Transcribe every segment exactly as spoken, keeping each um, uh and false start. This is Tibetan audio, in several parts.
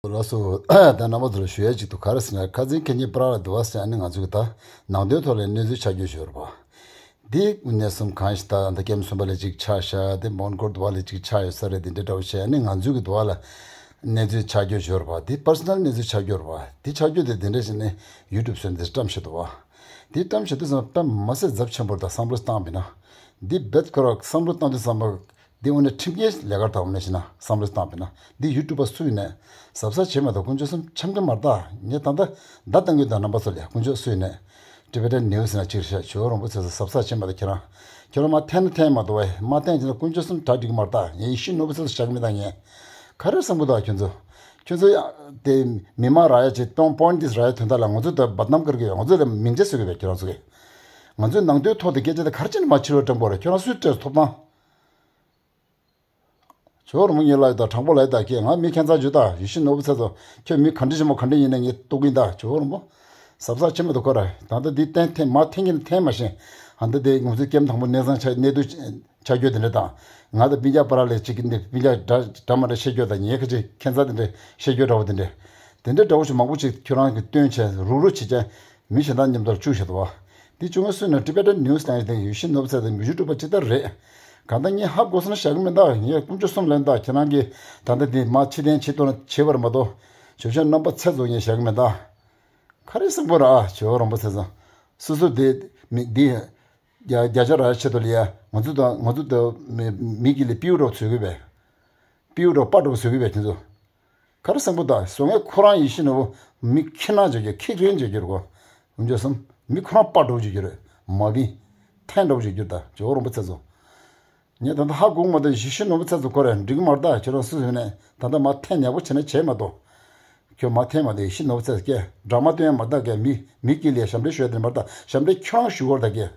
ལགས་སོ། ད་རྣམ་པ་ཚོ་ལ་ཞུ་ཡ་ཅིག་འདུག་ག་རེ་ཟེར་ན། ཁ་སང་ཁེ་ཉིན་པ་ར་ལ་འདུག་བ་ཟེར། ཨ་ནི་ང་ཚོ་གི་ད་ནང་དོན་ཐོག་ལ་གནས་ཚུལ་ཆགས་རྒྱུ་ཞིག་ཡོད་རེད་པ། འདི་གནས་ཚུལ་གང་ཞིག་ད་ད་ཀེམ་གསུམ་པ་ལ་ཅིག་ཆགས་ཤག་དེ་མོན་གྷོ་འདུག་བ་ལ་ཅིག་ཆགས་ཡོད་ས་རེད། དེ་འདྲ་འདྲ་བོ་བྱས། ཨ་ནི་ང་ཚོ་གི་འདུག་བ་ལ་གནས་ཚུལ་ཆགས་རྒྱུ་ཞིག་ཡོད་རེད་པ། འདི་པར་སོ་ནལ་གནས་ཚུལ་ཆགས་རྒྱུ་རེད་པ། འདི་ཆགས་རྒྱུ་དེ་དེ་འདྲ་བྱས་ནས་ཡུ་ཊུབ་བཟོས་ནས་བཀྲམ་བཞག་འདུག་བ། འདི་བཀྲམ་བཞག་དུས་ཙམ་པ་དཔེ་མ་སྲིད་ཚབས་ཆེན་པོ་རེད། ད་བསམ་བློ་བཏང་བ་ཡིན་ན། འདི་རྦད་ཁོ་རང་བསམ་བློ་བཏང་དུས་ཙམ་པ། འདི་དངོས་གནས་ཁྲིམས་འགལ་ལས་ཀ་དང་མེད་ཤེ་ན། བསམ་བློ་བཏང་བ་ཡིན་ན། འདི་ཡུ་ཊུབ་པ་སུ་ཡིན་ནས་གཟབ་གཟབ་བྱེད་མ་གཏོགས། དཀོན་མཆོག་གསུམ་འཆམ་གི་མ་རེད་ད། ངས་ད་ལྟ་བརྡ་བཏང་གི་འདུག་རྣམ་པ་ཚོ་ལ། དཀོན་མཆོག་སུ་ཡིན་ནས་ཊི་བེ་ཊན་ནིའུ་སི་ན་ཅིག་བཤད། ཇོ་བོ་རིན་པོ་ཆེ་ཚོ་གཟབ་གཟབ་བྱེད་མ་གཏོགས། ཁྱེད་རང་ཁྱེད་རང་མར་འཐེན་ན་འཐེན་མ་གཏོགས་བས། མར་འཐེན་བྱས་ན་དཀོན་མཆོག་གསུམ་གྲ་སྒྲིག་མ་རེད་ད། ངས་ཡེ་ཤུ་ནོར་བུ་ཚོ་བཞག་གི་མེད་ད། ངས་ག་རེ་བསམ་གི་འདུག་ཁྱོད་ཚོ། ཁྱོད་ཚོ་ཡང་དེ་མི་མང་རག་ཡ་ཅིག་གཏོང་པོ་ཡིན་ཊི་རག་ཡ་དོན་དག་ལ་ང་ཚོ་ད་བརྡ་རྣམ་དཀར་གི་ཡོད། ང་ཚོ་ད་མིང་ཆད་བཟོ་གི་བས་ཁྱོད་རང་ཚོ་གིས། ང་ཚོའི་ནང་དོན་ཐོག་ཏུ་སྐད་ཆ་དེ་ག་རེ་བྱས་ནས་མར་ཕྱི་ལོགས་བཀྲམ་དགོས་རེད། ཁྱོད་རང་སུས་སྤྲད་སོང་ཐོབ་ཐང་། ཇོ་བོ་རིན་པོ་ཆེ་ལགས་དང་དྲང་པོ་ལབ་ཡ་ད་ཀྱེ། ང་མི་ཁྱད་མཚར་བརྗོད་ད། ཡེ་ཤུ་ནོར་བུ་ཚེ་རིང་། ཁྱོད་མི་ག་འདྲ་ཞིག་མོ་ག་འདྲ་ཡིན་ནས་ངས་རྟོགས་ཀྱིན་ད། ཇོ་བོ་རིན་པོ་ཆེ། གཟབ་གཟབ་བྱེད་མ་གཏོགས་ཁོ་ར། ད་ལྟ་འདི་བསྟན་འཐེན་མ་འཐེན་གྱིན་འཐེན་མ་ཤེས། ཨ་ད་དེ་ང་ཚོའི་ཀེམ་དང་པོ་གནས་ཚང་ཆགས་གནས་དུས་ཆགས་རྒྱུ་དེ་འདྲ་དང་། ང་དང་སྤུན་ཀྱག་བར་ལ་ཅིག་གི་འདི་སྤུན་ཀྱག་འདྲ་འདྲ་མ་འདྲ་བཤད་རྒྱུ་དང་། ངས་ཁ་ཅིག་ཁྱད་མཚར་དེ་འདྲ་བཤད་རྒྱུ་འདྲ་བོ་དེ་འདྲ། དེ་འདྲ་འདྲ་བོ་ཞིག་མང་པོ་ཅིག་ཁྱོད་རང་གིས་སྟོན་བྱས་རུག་རུག་བྱེད་ཀྱང་། མི་གཞན་དག་མཉམ་དུ་བཅུག་བཞག་འདུག་བ། འདི་བཅུག་མཁན་སུ་ཡིན་ན། ཊི་བེ་ཊན་ནིའུ་སི་ལབ་མཁན་དེ་ཡེ་ཤུ་ནོར་བུ་ཚེ་རིང་དང་ཡུ་ཊུབ་པ་ཅིག་ད་རེད། གང་ལྟར་ངས་ཧ་གོ་སོང་ན་བཞག་གི་མིན་ད། ངས་དཀོན་མཆོག་གསུམ་ལབ་ད། ཁྱེད་རང་གིས་ད་ལྟ་འདི་མར་ཕྱིར་འཐེན་བྱེད་ཐུབ་ན་བྱེད་པ་རེད་མ་གཏོགས། ཇོ་ཤ་རྣམ་པ་ཚོ་ཚོ་ངས་བཞག་གི་མེད་ད། ག་རེ་བསམ་གི་རེད་ཨ། ཇོ་བོ་རིན་པོ་ཆེ་ཚོ། སོ་སོ་དེ་མི་འདི་རྒྱ་རྒྱ་ཆ་རག་ཆེད་དུ་ལ་ཡ། ང་ཚོ་དང་ང་ཚོ་དང་མི་མི་གི་ལ་པིའུ་འདྲ་བོ་བཟོ་གི་བས། པིའུ་འདྲ་བོ་པ་འདྲ་བོ་བཟོ་གི་བས་ཁྱེད་ཚོ། ག་རེ་བསམ་གི་འདུག་བཟོ་མཁན་ཁོ་རང་ཡེ་ཤུ་ནོར་བུ་མི་ཁྱི་ནག་བྱེད་རྒྱུ། ཁྱི་རྒན་བྱེད་རྒྱུ་རེད་གོ། དཀོན་མཆོག་གསུམ། མི་ཁོ་རང་པ་འདྲ་བོ་བྱེད་རྒྱུ་རེད། མ་བིན། འཐེན་འདྲ་བོ་བྱེད་རྒྱུ་རེད་ད། ཇོ་བོ་རིན་པོ་ཆེ་ཚོ། ངས་ད་ལྟ་ཧ་གོ་མ་གཏོགས། ཡེ་ཤུ་ནོར་བུ་ཚེ་རིང་ཚོ་ཁོ་རང་འགྲིག་གི་མ་རེད་ད། ཁྱེད་རང་སུ་ཡིན་ནས་ད་ལྟ་མར་འཐེན་ཡག་པོ་བྱས་ན་བྱས་མ་གཏོགས། ཁྱོད་མར་འཐེན་མ་གཏོགས། ཡེ་ཤུ་ནོར་བུ་ཚེ་རིང་སྐད་འདྲ་མ་སྟོན་ཡ་མ་རེད་ད། སྐད་མི་མི་སྐད་ལ་ཞབས་འདྲེན་ཞུ་ཡ་དེ་མ་རེད་ད། ཞབས་འདྲེན་ཁྱོད་རང་ཞུ་དགོས་རེད་ད་སྐད།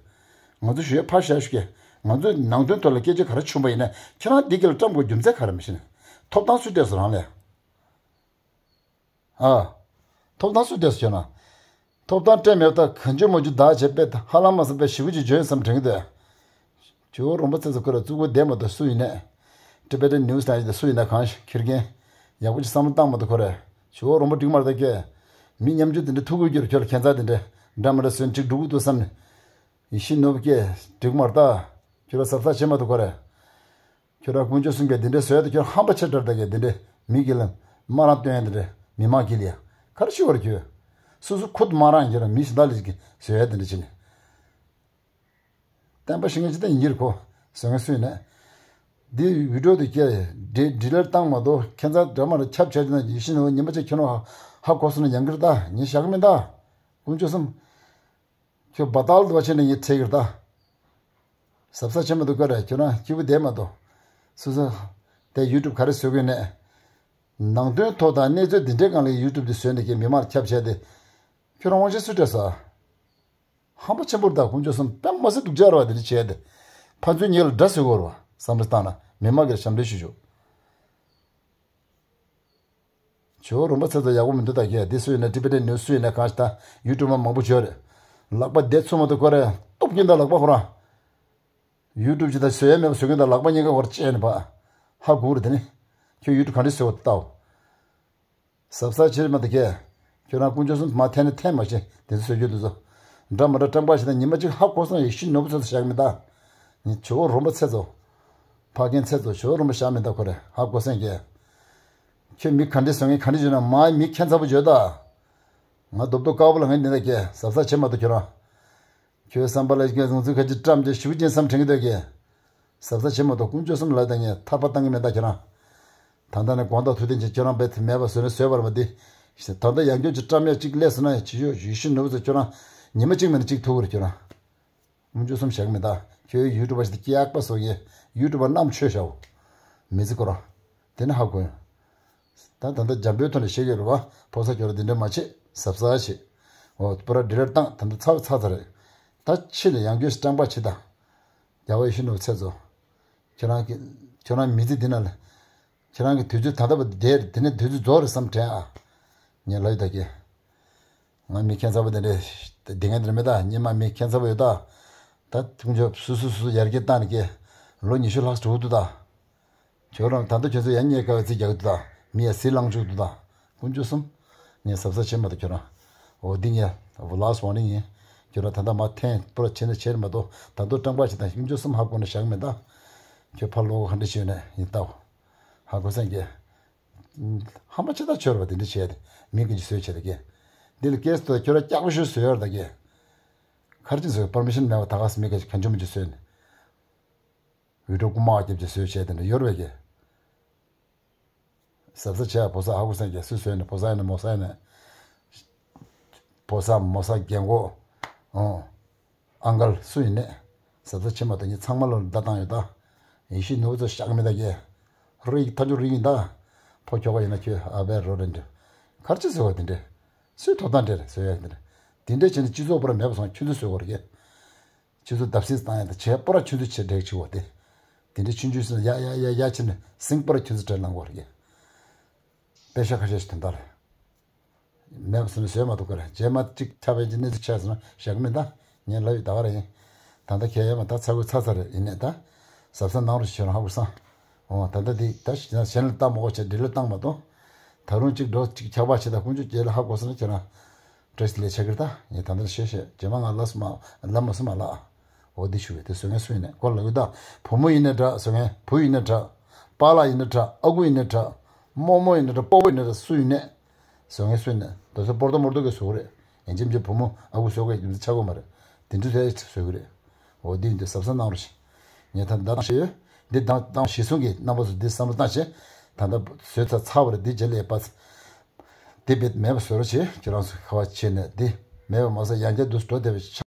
ང་ཚོ་ཞུ་ཡ་ཕར་བཞག་ཞུ་སྐད། ང་ཚོའི་ནང་དོན་ཐོག་ལ་སྐད་ཆ་ག་རེ་བྱུང་པ་ཡིན་ན། ཁྱེད་རང་འདི་སྐད་ལ་བཀྲམ་དགོས་རྒྱུ་མཚན་ག་རེ་མི་ཤེས་ནས། ཐོབ་ཐང་སུས་སྤྲད་སོང་རང་ལས། ཨ། ཐོབ་ཐང་སུས་སྤྲད་སོང་ཁྱོད་རང་། ཐོབ་ཐང་སྤྲད་མེད་པ་ད་གང་བྱུང་མང་བྱུང་བརྡ་བྱས་པས། ཧ་ལམ་མ་བསམ་པའི་ཞེ་པོ་ཅིག་བྱུང་བསམ་དྲན་གྱི་འདུག་ཇོ་བོ་རིན་པོ་ཆེ་ཚོ་ཁོ་ར་གཙུག་པོ་བསྡད་མ་གཏོགས་སུ་ཡིན་ནས། ཊི་བེ་ཊན་ནིའུ་སི་ལབ་མཁན་དེ་སུ་ཡིན་ན། གང་ཞིག་ཁྱི་རྒན་ཡག་པོ་ཅིག་བསམ་བློ་བཏང་མ་གཏོགས་ཁོ་ར། ཇོ་བོ་རིན་པོ་འགྲིག་མ་རེད་ད་སྐད། མི་ཉམ་ཆུང་དེ་འདྲ་ཐུག་དགོས་རྒྱུར་ཁྱོད་ལ་ཁྱད་མཚར་དེ་འདྲ་འདྲ་མི་འདྲ་བཟོས་ནས་ཅིག་འགྲོ་གི་འདུག་བསམ་ནས། ཡེ་ཤུ་ནོར་བུ་སྐད་འགྲིག་མ་རེད་ད། ཁྱོད་ར་གཟབ་གཟབ་བྱེད་མ་གཏོགས་ཁོ་ར། ཁྱོད་རང་དཀོན་མཆོག་གསུམ་གྱིས་འདི་འདྲའི་བཟོས་ཏེ། ཁྱོད་ཧམ་པ་ཆེ་དྲགས་དྲགས་ཀྱིས་འདི་འདྲའི་མི་གི་ལ་དམར་རང་སྟོན་ཡ་འདི་འདྲའི་མི་མང་གི་ལ་ཡ་ག་རེ་ཞུ་བར་ཁྱོད། སོ་སོ་ཁུ་དམར་རང་ཁྱོད་རང་མི་གཞན་དག་ལ་ཞིག་གིས་བཟོས་ཡ་འདི་འདྲ་བྱས་ནས། བསྟན་པ་ཤེས་མཁན་ཅིག་ད་ཡིན་གྱི་རེད་ཁོ། བཟོ་མཁན་སུ་ཡིན་ནས། འདི་བི་ཌི་ཡོ་འདི་སྐྱེལ་ཌི་ཌི་ལེཊ་བཏང་མ་གཏོགས། ཁྱད་མཚར་འདྲ་མ་འདྲ་ཁྱབ་བྱས་ན་ཡེ་ཤུ་ནོར་བུ་ཉི་མ་གཅིག་ཁྱོད་རང་ཧ་གོ་སོང་ན་ཡང་གི་རེད་ད། ངས་བཞག་གི་མིན་ད། དཀོན་མཆོག་གསུམ། ཁྱོད་བ་ཏལ་དུ་བ་ཆེ་ནས་ངས་ཁྲེལ་གི་རེད་ད། གཟབ་གཟབ་བྱེད་མ་གཏོགས་ཁོ་རེ། ཁྱོད་རང་སྐྱིད་པོ་བསྡད་མ་གཏོགས། སོ་སོ་དེ་ཡུ་ཊུབ་ག་རེ་བཟོ་དགོས་ནས། ནང་དོན་ཐོག་དང་གནས་ཚུལ་འདི་འདྲའི་སྒང་ལ་ཡུ་ཊུབ་འདི་བཟོས་ནས་ཀྱི་མི་མང་ལ་ཁྱབ་བྱས་ཏེ། ཁྱོད་རང་དབང་ཆ་སུས་སྤྲད་སོང་། ཧམ་པ་ཆེན་པོ་རེད་ད། དཀོན་མཆོག་གསུམ། དཔེ་མ་སྲིད་སྡུག་ཅག་རེད་བ། འདི་འདྲ་བྱས་ཏེ་ཕན་ཚུན་གཉིས་ལ་དགྲ་བཟོ་དགོས་རེད་བ། བསམ་བློ་བཏང་ན་མི་མང་གིས་ཞབས་འདྲེན་ཞུ་ཞུ། ཇོ་བོ་རིན་པོ་ཆེ་ཚོ་ཡག་པོ་མི་འདུག་ད་ཀྱེ། འདི་སུ་ཡིན་ན། ཊི་བེ་ཊན་ནིའུ་སི་སུ་ཡིན་ན། གང་ཞིག་ད་ཡུ་ཊུབ་མ་མང་པོ་བྱོས་རེད། ལག་པ་བདེ་ཚུགས་མ་གཏོགས་ཁོ་རེ་སྟོབས་ཀྱིན་ད། ལག་པ་ཁོ་རང་ཡུ་ཊུབ་ཅིག་ད་བཟོ་ཡ་མེད་པ་བཟོ་གིན་ད། ལག་པ་གཉིས་ཀ་ཁོ་ར་བཅད་ནས་ཕ་ཧ་གོ་རེད། དེ་ནི་ཁྱོད་ཡུ་ཊུབ་ག་འདྲ་བཟོས་པ་ལྟ་འོ། གཟབ་གཟབ་བྱེད་མ་ད་ཀྱེ། ཁྱོད་རང་དཀོན་མཆོག་གསུམ་མར་འཐེན་ནས་འཐེན་མ་བྱེད། དེ་ཚོ་བཟོ་རྒྱུ་དེ་ཚོ་འདྲ་མ་འདྲ་བཀྲམ་པ་ཞིག་ད། ཉི་མ་གཅིག་ཧ་གོ་སོང་། ཡེ་ཤུ་ནོར་བུ་ཚེ་རིང་བཞག་མི་ད། ནི་ཇོ་བོ་རིན་པོ་ཆེ་ཚོ། ཕ་རྒན་ཚེ་རིང་ཚོ། ཇོ་བོ་རིན་པོ་བཞག་མི་ད་ཁོ་རེ། ཧ་གོ་སོང་ཀྱེ། ཁྱོད་མི་ག་འདྲ་བཟོ་མཁན་ག་འདྲ་བྱུང་ན། མ་མི་ཁྱད་མཚར་པོ་བྱོས་ད། ང་རྡོབ་རྡོབ་དཀར་པོ་ལ་ངས་འདི་འདྲ་ཀྱེ། གཟབ་གཟབ་བྱེད་མ་གཏོགས་ཁྱོད་རང་། ཁྱོད་བསམ་པ་ལ་ཁྱོད་ང་ཚོས་ཁ་ཅིག་བཀྲམ་རྒྱུ་ཞུ་ཅན་བསམ་དྲན་གྱི་འདུག་ཀྱེ། གཟབ་གཟབ་བྱེད་མ་གཏོགས། དཀོན་མཆོག་གསུམ་ལ་ད་ངས་ཐར་པ་བཏང་གི་མེད་ད་ཁྱོད་རང་། ད་ལྟ་ནས་དགོངས་དག་ཐུགས་བདེན་གྱིས་ཁྱོད་རང་རྦད་དེ་མེད་པ་བཟོས་ན་བཟོས་པར་མ་འདི། ད་ལྟ་ཡང་སྐྱོན་གྱི་བཀྲམ་ཡ་གཅིག་སླེབས་སོང་ན་ཡང་ཅི་ཡོད། ཡེ་ཤུ་ནོར་བུ་ཚོ་ཁྱོད་རང་ཉི་མ་གཅིག་མིན་ན་གཅིག་ཐུག་གི་རེད་ཁྱོད་རང་། དཀོན་མཆོག་གསུམ་བཞག་མེད་ད། ཁྱོད་ཡུ་ཊུབ་པ་ཞིག་ད་སྐྱག་པ་བཟོ་ཡས། ཡུ་ཊུབ་པ་རྣམས་ཆོས་བྱའོ། མི་ཚེ་ཁོ་རང་། དེ་ནི་ཧ་གོ་ཡོང་། ད་ད་ལྟ་འཇམ་པོའི་ཐོག་ནས་བཤད་ཀྱི་རེད་བ། ཕོ་གསར་ཁྱོད་རང་འདི་འདྲ་མ་བྱེད། གཟབ་གཟབ་བྱེད། འོ་པུ་ར་ཌི་ལེཊ་བཏང་། ད་ལྟ་ཚར་ཚར་ཚར་རེད། ད་ཕྱི་ལ་ཡང་སྐྱོན་ཞིག་བཀྲམ་པ་བྱེད་ད། རྒྱལ་བ་ཡེ་ཤུ་ནོར་བུ་ཚེ་རིང་ཚོ། ཁྱོད་རང་གི་ཁྱོད་རང་མི་ཚེ་འདི་ན་ལ། ཁྱེད་རང་གི་དུས་ཚོད་ད་ལྟ་བར་དེར་དེ་ནས་དུས་ཚོད་རྫོགས་རེད་བསམ་དྲན་ཨ། ངས་ལབ་ཡོད་ད་ཀྱེ། ང་མི་ཁྱད་མཚར་པོ་དེ་འདྲས་དེ་ངས་དེ་འདྲ་མེད་ད། སྙེ་མ་མི་ཁྱད་མཚར་པོ་ཡོད་ད། ད་དུང་ཆོ་སུ་སུ་སུ་ཡར་རྒྱས་བཏང་ནས་ཀྱེ། ལོ་ཉི་ཤུ་ལྷག་འགྲོ་འདུག་ད། ཁྱོད་རང་ད་ལྟ་ཁྱོད་ཚོ་ཡང་རྙེད་དཀའ་བའི་རྩིས་རྒྱག་གི་འདུག་ད། མི་ཡ་སྲིད་ལང་བཅུག་འདུག་ད། དཀོན་མཆོག་གསུམ། ངས་གཟབ་གཟབ་བྱེད་མ་ཐུབ་ཁྱོད་རང་། འོ་འདི་ངས་ལཱསི་ཝར་ནིང་ཡིན། ཁྱོད་རང་ད་ལྟ་མ་འཐེན་པོ་ར་བྱེད་ན་བྱེད་མ་གཏོགས་ད་དུང་སྤྲང་པ་ཞིག་དང་དཀོན་མཆོག་གསུམ་ཧ་གོ་ན་བཞག་མེད་ད། ཁྱོད་ཕར་ལོག་ག་འདྲ་བྱས་ནས་ཡིན་ལྟའོ། ཧ་གོ་སོང་གི། ཧམ་པ་ཆེ་ད་ཆོར་བ་དེ་འདྲ་བྱས་ཏེ་མི་གི་ཅི་བཟོས་བྱས་ད་གི། འདི་ལ་སྐྱེས་སུ་ཁྱོད་རང་སྐྱག་པ་ཤོད་བཟོས་ཡོད་ད་གི། ག་རེ་ཅི་བཟོས་པར་མི་ཤན་མེད་པ་ད་ག་སེ་མི་གི་གང་བྱུང་མི་ཅི་བཟོས་ནས། བི་ཌིའོ་རྐུ་མ་བརྒྱབ་ཅིག་བཟོས་བྱས་དེ་འདྲ་ཡོད་རེད་པས་ཀྱི། གཟབ་གཟབ་བྱས་བོ་ས་ཧ་གོ་སོང་ཀྱི་སུ་བཟོས་ནས་བོ་ས་ཡིན་ན་མོ་ས་ཡིན་ན། བོ་ས་མོ་ས་རྒན་གོག་ཨོ། ཨང་གལ་སུ་ཡིན་ནས། གཟབ་གཟབ་བྱེད་མ་ཐུབ་ངས་ཚང་མ་ལ་བརྡ་བཏང་ཡོད་ད། ཡིན་ཤི་ནུ་བོ་ཚོ་བཤག་མི་ད་ཀྱི། རིགས་ཐ་ཆུ་རིགས་ཡིན་ད། ཕོ་ཁྱོ་ག་ཡིན་ན་ཁྱོད་ཨ་བའི་རོ་རེད་འདྲ། གར་ཅི་ཟེར་བ་དེ་འདྲ། སུས་ཐོབ་ཐང་འདྲ་རེད་བཟོས་ཡ་དེ་འདྲ། དེ་འདྲ་བྱས་ནས་སྤྱི་ཚོགས་པར་མེད་པ་སོང་ཁྱོད་ཚོས་བཟོས་བ་རེད་ཀྱི། ཁྱོད་ཚོ་བརྡབ་གསིག་བཏང་ཡ་དང་བྱས་པོ་ར་ཁྱོད་ཚོ་བྱེད་འདྲེག་བྱེད་བ་དེ། དེ་འདྲའི་ཆུང་ཆུང་སོང་ཡ་ཡ་ཡ་ཡ་བྱས་ནས་སིང་པོ་ར་ཁྱོད་ཚོ་བྲེལ་ལང་བ་རེད། པེ་ཤ་ཁ་ཤས་ཤིག་དོན་དག་རེད། མེད་པ་སོང་ནས་བཟོས་མ་ཐུབ་ཀ་རེད་རྗེས་མ་གཅིག་ཆ་བས་ཀྱི་གནས་ཚུལ་ཆགས་སོང་ན་བཞག་མེད་ད། ངས་ལབ་ཡོད་ད་ག་རེ་ཡིན། ད་ལྟ་ཁྱེད་ཡོད་མ་ད་ཚ་བོའི་ཚ་ཚ་རེད་ཡིན་ནས་ད། གཟབ་གཟབ་གནང་རོགས་ཞེས་ཁྱོད་རང་ཧ་གོ་སོང་། འོ་ད་ལྟ་འདི་ད་གཞན་ལ་བལྟ་མ་དགོས་བྱས་འདི་ལ་བཏང་མ་གཏོང་། ད་རུང་གཅིག་འགྲོ་གཅིག་ཆགས་པ་བྱེད་ད་དཀོན་མཆོག་རྗེས་ལ་ཧ་གོ་སོང་ན་ཁྱེད་རང་། བཀྲ་ཤིས་བདེ་ལེགས་ཆགས་ཀྱི་རེད་ད། ངས་ད་ལྟ་བཤད་བཤད་རྗེས་མ་ང་ལབ་སོང་མ་ལབ་མ་སོང་མ་ལབ། འོ་འདི་ཞུ་བས་དེ་བཟོ་མཁན་སུ་ཡིན་ནས་ཁོ་ལབ་ཡོད་ད། བུ་མོ་ཡིན་ནའི་འདྲ་བཟོ་མཁན་བུ་ཡིན་ནའི་འདྲ། པཱ་ལགས་ཡིན་ནའི་འདྲ་ཨ་ཁུ་ཡིན་ནའི་འདྲ། རྨོ་མོ་ཡིན་ནའི་འདྲ་སྤོ་བོ་ཡིན་ནའི་འདྲ་སུ་ཡིན་ནའི། བཟོ་མཁན་སུ་ཡིན་ནའི་དེ་ཚོ་པོར་ཏོ་མོར་ཏོ་གིས་བཟོ་གི་རེད། ཡིན་གཅིག་མིན་གཅིག་བུ་མོ་ཨ་ཁུ་བཟོ་དགོས་ཀྱི་ཆགས་ཀྱི་མ་རེད། དེ་འདྲ་དེ་བཟོ་གི་རེད། འོ་འདི་ཡིན་དུས་གཟབ་གཟབ་གནང་རོགས་ཞེས། ངས་ད་ལྟ་བཤད་ཡོད། འདི་དང་དང་གཞི་བཟུང་གི་རྣམ་པ་ཚོ་འདི་བསམ་བློ་བཏང་བྱས། ད་ལྟ་བཟོས་ཚར་ཚར་བ་རེད་འདི་རྗེས་ལ་ཡས་པ། འདི་བེད་མེད་པ་བཟོ་རོགས་བྱེད་ཁྱེད་རང་ཚོ་ཁ་བ་བྱས་ནས་འདི་མེད་པ་མ་ཟ་ཡང་བསྐྱར་དུ་འགྲོ་བསྡད་པའི་ཆ།